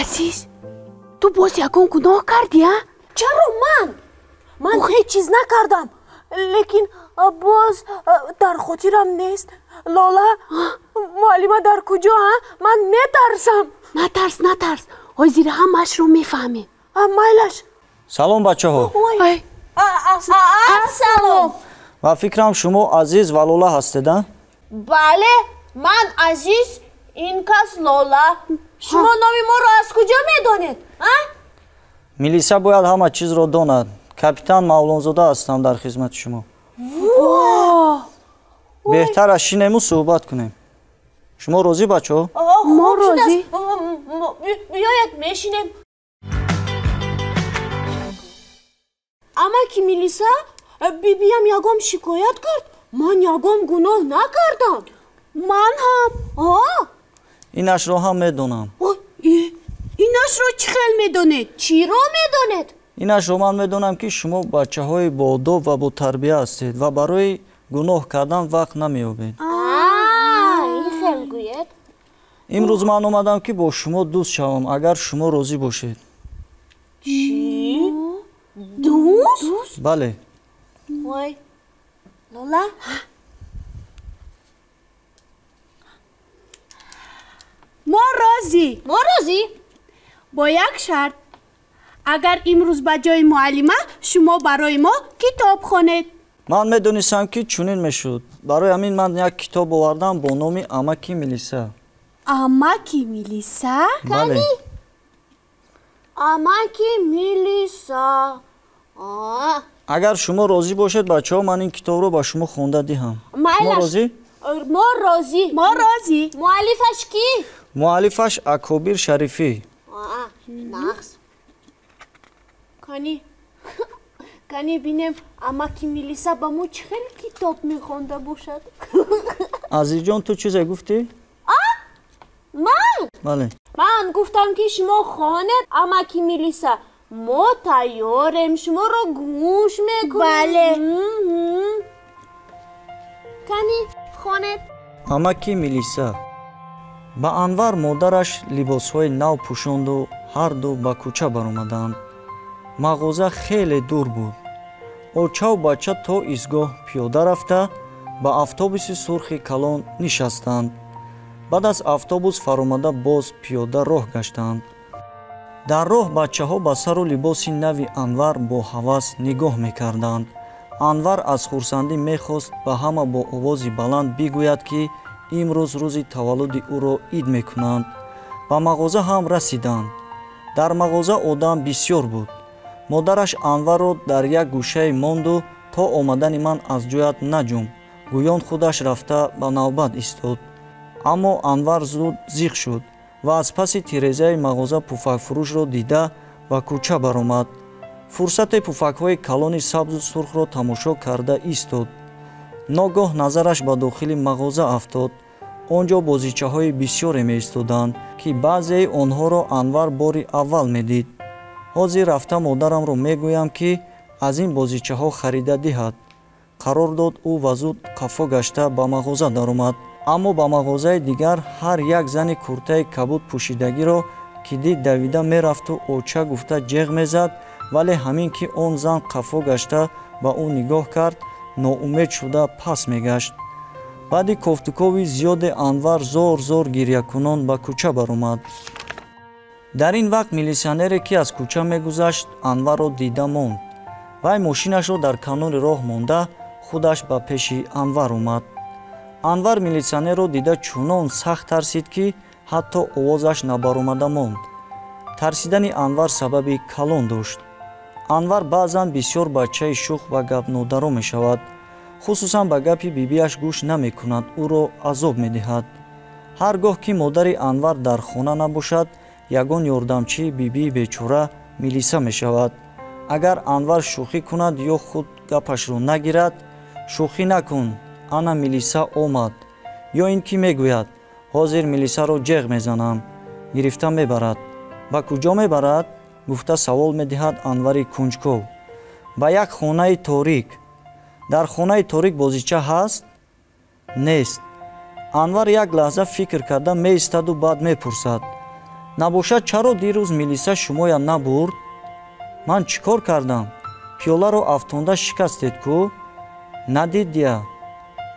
Азиз, ту боз ягон гуноҳ кардӣ, а? Чаро ман? Ман ҳеҷ чиз накардам, лекин боз дар хотирам нест. Лола, муаллима дар куҷо, а? Ман метарсам. Натарс, натарс, ҳозир ҳамаашро мефаҳмем. Майлаш. Салом, бачаҳо. Салом. Ва фикрам, шумо Азиз ва Лола ҳастед, а? Бале, ман Азиз, ин кас Лола. Шумо номи моро аз куҷо медонед, а? Милиса бояд ҳама чизро донад. Капитан Мавлонзода ҳастам, дар хизмати шумо. Беҳтар аст шинему суҳбат кунем. Шумо розӣ, бачаҳо? Мо розӣ. Биёед, мешинем. Амаки милиса, бибиям ягон шикоят кард? Ман ягон гуноҳ накардам. Ман ҳам. Инашро ҳам медонам. Инашро чӣ хел медонед? Чиро медонед? Инашро ман медонам, ки шумо бачаҳои боодоб ва ботарбия ҳастед ва барои гуноҳ кардан вақт намеёбед. Ин хел гӯед. Имрӯз ман омадам, ки бо шумо дӯст шавам, агар шумо розӣ бошед. Чӣ? Дӯст? Бале. Ой, Лола. Мо розӣ. Мо розӣ. Бо як шарт. Агар имрӯз ба ҷои муаллима шумо барои мо китоб хонед. Ман медонистам, ки чунин мешуд. Барои ҳамин ман як китоб овардам бо номи Амаки милиса. Амаки милиса? Бале. Амаки милиса. Агар шумо розӣ бошед, бачаҳо, ман ин китобро ба шумо хонда диҳам. Шумо розӣ? Мо розӣ. Мо розӣ. Муаллифаш кӣ? Муаллифаш Акобир Шарифӣ. Нағз. Кани, кани бинем, амаки милиса ба мо чӣ хел китоб мехонда бошад. Азизҷон, ту чизе гуфтӣ? Ман? Бале. Ман гуфтам, ки шумо хонед амаки милиса. Мо тайёрем, шуморо гӯш мекунем. Бале. Кани, хонед. Амаки милиса. Ба Анвар модараш либосҳои нав пӯшонду ҳарду ба кӯча баромаданд. Мағоза хеле дур буд. Очаву бача то истгоҳ пиёда рафта, ба автобуси сурхи калон нишастанд. Баъд аз автобус фаромада боз пиёда роҳ гаштанд. Дар роҳ бачаҳо ба сару либоси нави Анвар бо ҳавас нигоҳ мекарданд. Анвар аз хурсандӣ мехост ба ҳама бо овози баланд бигӯяд, ки имрӯз рӯзи таваллуди ӯро ид мекунанд. Ба мағоза ҳам расиданд. Дар мағоза одам бисёр буд. Модараш Анварро дар як гӯшае монду то омадани ман аз ҷоят наҷумб, гӯён худаш рафта ба навбат истод. Аммо Анвар зуд зиқ шуд ва аз паси тирезаи мағоза пуфакфурӯшро дида ба кӯча баромад. Фурсате пуфакҳои калони сабзу сурхро тамошо карда истод. Ногоҳ назараш ба дохили мағоза афтод. Он ҷо бозичаҳои бисёре меистоданд, ки баъзеи онҳоро Анвар бори аввал медид. Ҳозир рафта модарамро мегӯям, ки аз ин бозичаҳо харида диҳад, қарор дод ӯ ва зуд қафо гашта ба мағоза даромад. Аммо ба мағозаи дигар ҳар як зани куртаи кабуд пӯшидагиро, ки дид, давида мерафту оча гуфта ҷеғ мезад, вале ҳамин ки он зан қафо гашта ба ӯ нигоҳ кард, ноумед шуда пас мегашт. Баъди кофтукови зиёде Анвар зор зор гирьякунон ба кӯча баромад. Дар ин вақт милисионере, ки аз кӯча мегузашт, Анварро дида монд. Вай мошинашро дар канори роҳ монда, худаш ба пеши Анвар омад. Анвар милисионерро дида чунон сахт тарсид, ки ҳатто овозаш набаромада монд. Тарсидани Анвар сабаби калон дошт. Анвар баъзан бисёр бачаи шӯх ва гапнодаро мешавад. Хусусан ба гапи бибиаш гӯш намекунад, ӯро азоб медиҳад. Ҳар гоҳ ки модари Анвар дар хона набошад, ягон ёрдамчии бибии бечора милиса мешавад. Агар Анвар шӯхӣ кунад ё худ гапашро нагирад, шӯхӣ накун, ана милиса омад, ё ин ки мегӯяд, ҳозир милисаро ҷеғ мезанам, гирифта мебарад. Ба куҷо мебарад? Гуфта савол медиҳад Анвари кунҷков. Ба як хонаи торик. Дар хонаи торик бозича ҳаст? Нест. Анвар як лаҳза фикр карда меистаду баъд мепурсад. Набошад, чаро дирӯз милиса шумоя набурд? Ман чӣ кор кардам? Пиёларо афтонда шикастед ку? Надид дия.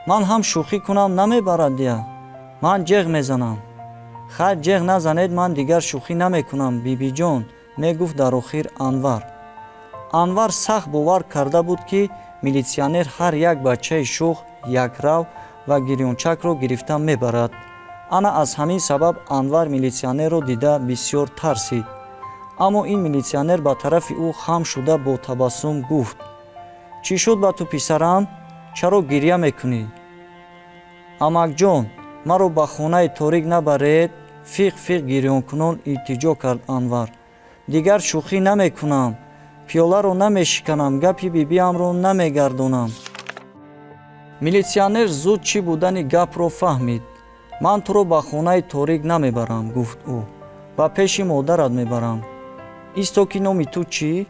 Ман ҳам шӯхӣ кунам намебарад дия. Ман ҷеғ мезанам. Хайр, ҷеғ назанед, ман дигар шӯхӣ намекунам, бибиҷон, мегуфт дар охир Анвар. Анвар сахт бовар карда буд, ки милитсионер ҳар як бачаи шӯх, якрав ва гирёнчакро гирифта мебарад. Ана аз ҳамин сабаб Анвар милитсионерро дида бисёр тарсид. Аммо ин милитсионер ба тарафи ӯ хам шуда бо табассум гуфт: чӣ шуд ба ту, писарам? Чаро гирья мекунӣ? Амакҷон, маро ба хонаи торик набаред, фиқ фиқ гирёнкунон илтиҷо кард Анвар. Дигар шӯхӣ намекунам, пиёларо намешиканам, гапи бибиамро намегардонам. Милитсионер зуд чӣ будани гапро фаҳмид. Ман туро ба хонаи торик намебарам, гуфт ӯ. Ба пеши модарат мебарам. Исто ки номи ту чӣ?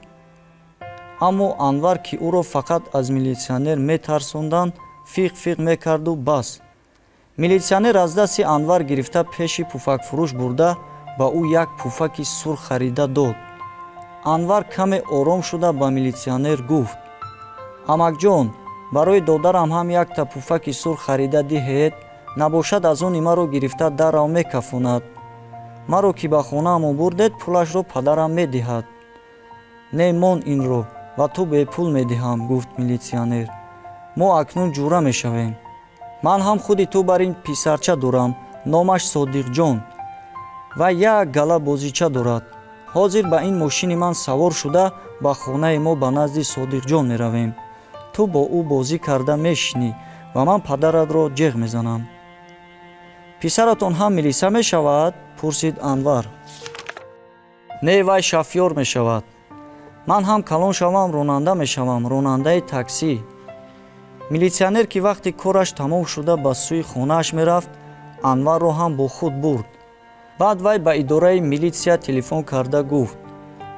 Аммо Анвар, ки ӯро фақат аз милитсионер метарсонданд, фиқ фиқ мекарду бас. Милитсионер аз дасти Анвар гирифта пеши пуфакфурӯш бурда ба ӯ як пуфаки сурх харида дод. Анвар каме ором шуда ба милитсионер гуфт: амакҷон, барои додарам ҳам якта пуфаки сурх харида диҳед, набошад аз они маро гирифта даррав мекафонад. Маро ки ба хонаамон бурдед, пулашро падарам медиҳад. Не, мон инро ва ту бепул медиҳам, гуфт милитсионер. Мо акнун ҷура мешавем. Ман ҳам худи ту бар ин писарча дорам, номаш Содиқҷон, ва як гала бозича дорад. Ҳозир ба ин мошини ман савор шуда ба хонаи мо ба назди Содиқҷон меравем. Ту бо ӯ бозӣ карда мешинӣ ва ман падаратро ҷеғ мезанам. Писаратон ҳам милиса мешавад? Пурсид Анвар. Не, вай шофёр мешавад. Ман ҳам калон шавам ронанда мешавам, ронандаи таксӣ. Милитсионер, ки вақти кораш тамом шуда ба сӯи хонааш мерафт, Анварро ҳам бо худ бурд. Баъд вай ба идораи милитсия телефон карда гуфт: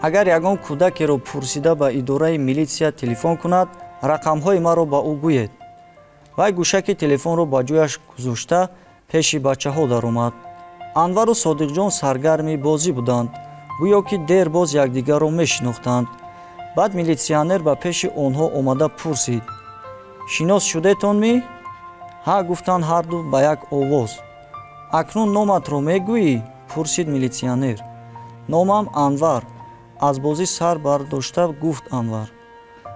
агар ягон кӯдакеро пурсида ба идораи милитсия телефон кунад, рақамҳои маро ба ӯ гӯед. Вай гӯшаки телефонро ба ҷояш гузошта пеши бачаҳо даромад. Анвару Содиқҷон саргарми бозӣ буданд, гӯё ки дер боз якдигарро мешинохтанд. Баъд милитсионер ба пеши онҳо омада пурсид: шинос шудетон ми? Ҳа, гуфтанд ҳарду ба як овоз. Акнун номатро мегӯӣ? Пурсид милитсионер. Номам Анвар, аз бозӣ сар бардошта гуфт Анвар.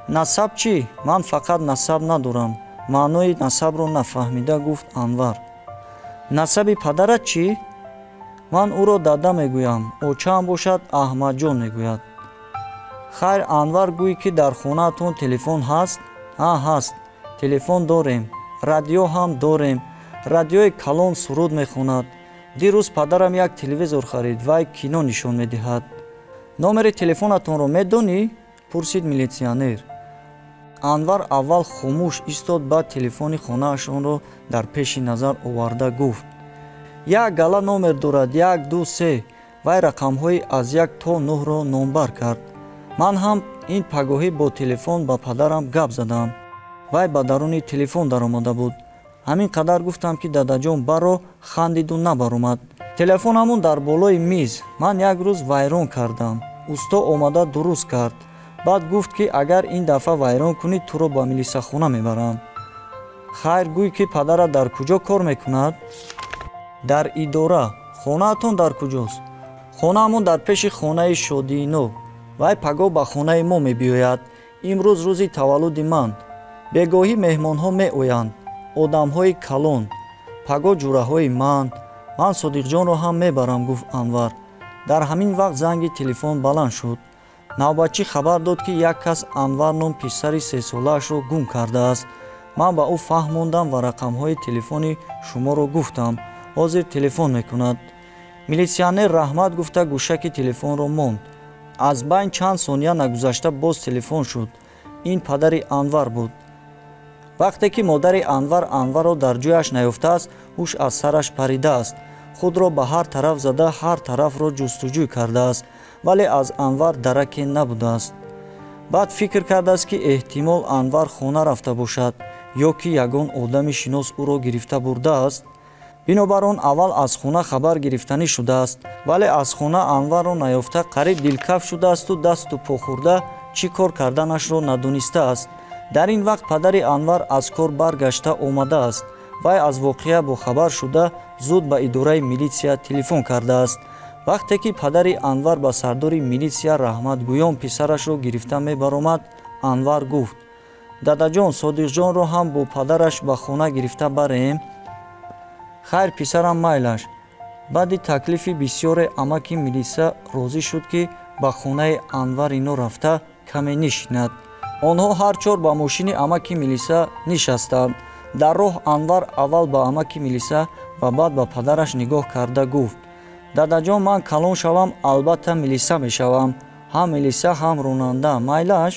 Насаб чӣ? Ман фақат насаб надорам. Маънои насабро нафаҳмида гуфт Анвар. Насаби падарат чӣ? Ман ӯро дада мегӯям, очаам бошад Аҳмадҷон мегӯяд. Хайр, Анвар, гӯй ки дар хонаатон телефон ҳаст? Ҳа, ҳаст. Телефон дорем, радио ҳам дорем. Радиои калон суруд мехонад. Дирӯз падарам як телевизор харид, вай кино нишон медиҳад. Номери телефонатонро медонӣ? Пурсид милитсионер. Анвар аввал хомӯш истод, баъд телефони хонаашонро дар пеши назар оварда гуфт: як гала номер дорад, 1, 2, 3. Вай рақамҳои аз 1 то 9-ро номбар кард. Ман ҳам ин пагоҳӣ бо телефон ба падарам гап задам. Вай ба даруни телефон даромада буд. Ҳамин қадар гуфтам, ки дадаҷон баро хандиду набаромад. Телефонамон дар болои миз. Ман як рӯз вайрон кардам. Усто омада дуруст кард. Баъд гуфт, ки агар ин дафъа вайрон кунӣ, туро ба милисахона мебарам. Хайр, гӯй ки падарат дар куҷо кор мекунад? Дар идора. Хонаатон дар куҷост? Хонаамон дар пеши хонаи Шодиино. Вай пагоҳ ба хонаи мо мебиёяд. Имрӯз рӯзи таваллуди ман. Бегоҳӣ меҳмонҳо меоянд, одамҳои калон. Пагоҳ ҷураҳои ман. Ман Содиқҷонро ҳам мебарам, гуфт Анвар. Дар ҳамин вақт занги телефон баланд шуд. Навбатчӣ хабар дод, ки як кас Анвар ном писари сесолаашро гум кардааст. Ман ба ӯ фаҳмондам ва рақамҳои телефони шуморо гуфтам. Ҳозир телефон мекунад. Милитсионер раҳмат гуфта гӯшаки телефонро монд. Аз байн чанд сония нагузашта боз телефон шуд. Ин падари Анвар буд. Вақте ки модари Анвар Анварро дар ҷояш наёфтааст, ҳуш аз сараш паридааст. Худро ба ҳар тараф зада, ҳар тарафро ҷустуҷӯй кардааст, вале аз Анвар дараке набудааст. Баъд фикр кардааст, ки эҳтимол Анвар хона рафта бошад ё ки ягон одами шинос ӯро гирифта бурдааст. Бинобар он аввал аз хона хабар гирифтанӣ шудааст, вале аз хона Анварро наёфта қариб дилкаф шудаасту дасту по хӯрда чӣ кор карданашро надонистааст. Дар ин вақт падари Анвар аз кор баргашта омадааст. Вай аз воқеа бохабар шуда зуд ба идораи милитсия телефон кардааст. Вақте ки падари Анвар ба сардори милитсия раҳматгӯён писарашро гирифта мебаромад, Анвар гуфт: «Дадаҷон, Содиқҷонро ҳам бо падараш ба хона гирифта барем?» «Хайр, писарам, майлаш». Баъди таклифи бисёре амаки милиса розӣ шуд, ки ба хонаи Анвар ино рафта каме нишинад. Онҳо ҳар чор ба мошини амаки милиса нишастанд. Дар роҳ Анвар аввал ба амаки милиса ва баъд ба падараш нигоҳ карда гуфт: «Дадаҷон, ман калон шавам, албатта милиса мешавам. Ҳам милиса, ҳам ронанда, майлаш?»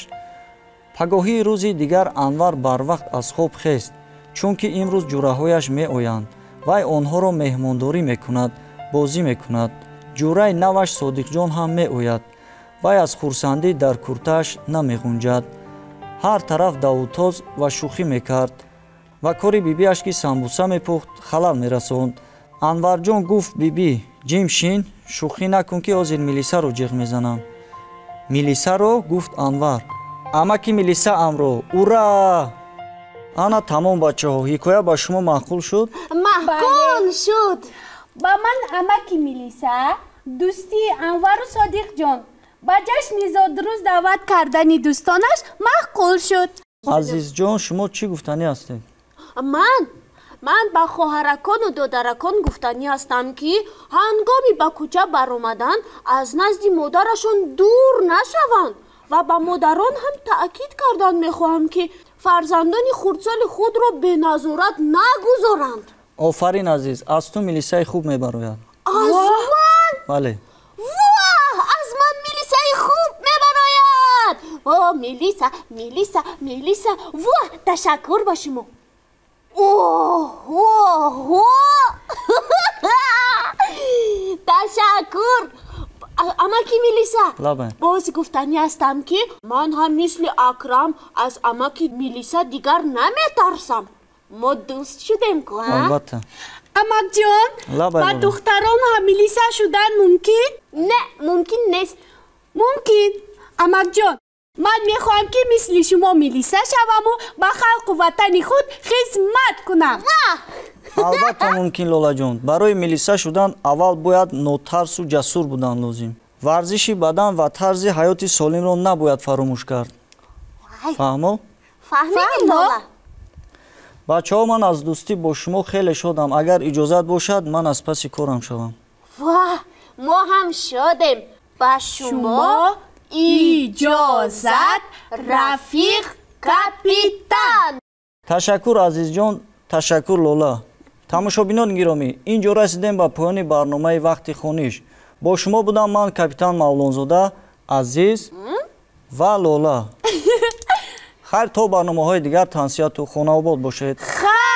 Пагоҳии рӯзи дигар Анвар барвақт аз хоб хест, чунки имрӯз ҷураҳояш меоянд. Вай онҳоро меҳмондорӣ мекунад, бозӣ мекунад. Ҷураи наваш Содиқҷон ҳам меояд. Вай аз хурсандӣ дар куртааш намеғунҷад. Ҳар тараф давутоз ва шӯхӣ мекард ва кори бибиаш, ки самбуса мепухт, халал мерасонд. Анварҷон гуфт: «Бибӣ, ҷим шин, шӯхӣ накун, ки ҳозир милисаро ҷиғ мезанам». «Милисаро?» — гуфт Анвар. «Амаки милиса амро! Ура!» Ана тамом, бачаҳо. Ҳикоя ба шумо маъқул шуд? Маъқул шуд. Ба ман амаки милиса, дӯстии Анвару Содиқҷон, ба ҷашни зодрӯз даъват кардани дӯстонаш маъқул шуд. Азизҷон, шумо чӣ гуфтанӣ ҳастед? Ман ба хоҳаракону додаракон гуфтанӣ ҳастам, ки ҳангоми ба кӯча баромадан аз назди модарашон дур нашаванд ва ба модарон ҳам таъкид кардан мехоҳам, ки фарзандони хурдсоли худро беназорат нагузоранд. Офарин, азиз, аз ту милисаи хуб мебарояд. Аз ман? Бале. Воҳ, аз ман милисаи хуб мебарояд! О, милиса, милиса, милиса! Воҳ, ташаккур ба шумо. Оҳо, ташаккур, амаки милиса. Боз гуфтанӣ ҳастам, ки ман ҳам мисли Акрам аз амаки милиса дигар наметарсам. Мо дӯст шудем ку? Албатта. Амакҷон, ба духтарон ҳам милиса шудан мумкин? Не, мумкин нест. Мумкин, амакҷон. Ман мехоҳам, ки мисли шумо милиса шаваму ба халқу ватани худ хизмат кунам. Албатта мумкин, Лолаҷон. Барои милиса шудан аввал бояд нотарсу ҷасур будан лозим. Варзиши бадан ва тарзи ҳаёти солимро набояд фаромӯш кард. Фаҳмо? Фаҳмидем, Лола. Бачаҳо, ман аз дӯстӣ бо шумо хеле шодам. Агар иҷозат бошад, ман аз паси корам шавам. Ва мо ҳам шодем. Ба шумо иҷозат, рафиқ капитан. Ташаккур, Азизҷон, ташаккур, Лола. Тамошобинони гиромӣ, ин ҷо расидем ба поёни барномаи «Вақти хониш». Бо шумо будам ман, капитан Мавлонзода, Азиз ва Лола. Хайр, то барномаҳои дигар тансиҳату хонаобод бошед. Хайр.